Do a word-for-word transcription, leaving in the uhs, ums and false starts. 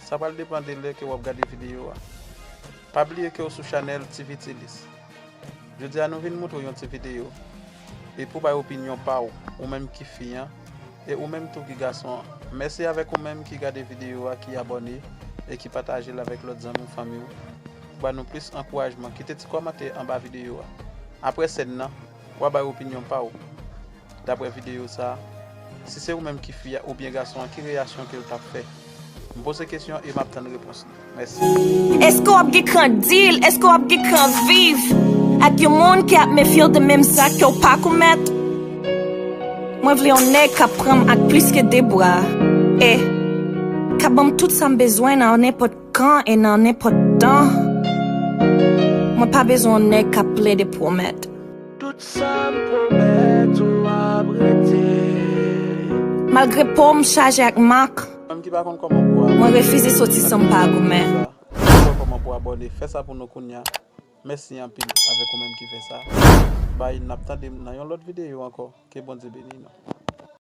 Sa pral depann de lè ke w ap gade videyo a. Pa bliye ke w sou chanèl T V Tilis. Jodi a nou vin montre w yon ti videyo. E pou bay opinyon pa w, ou menm ki fi an, e ou menm tou ki gason an. Mèsi avèk ou menm ki gade videyo a, ki abòne, e ki pataje l avèk lòt zanmi w, fanmi w. Pou ba nou plis ankourajman, kite ti kòmantè anba videyo a. Apre sèn nan, w a bay opinyon pa w. Daprè videyo sa a, si se ou menm ki fi a oubyen gason an, ki reyaksyon ke l t ap fè? M poze kesyon e m ap tann repons li. Mèsi. Èske w ap gen kran di l? Èske w ap gen kran viv ak yon moun ki ap mefye w de menm zak ke w pa komèt? Mwen vle yon nèg k ap pran m ak plis ke de bra e k ap ban m tout sa m bezwen nan nenpòt kan e nan nenpòt tan. Mwen pa bezwen yon nèg k ap plede pwomèt. Tout sa m pwomèt ou ap rete. Malgre po m chaje ak mak, Menm ki pa konn kòman pou abòne, mwen refize soti san m pa goumen. Fè sa. Ou pa kòman pou abòne, fè sa pou nou kounya. Mèsi anpil avèk ou menm ki fè sa. Bay, n ap tande m nan yon lòt videyo ankò. Ke Bondye beni nou.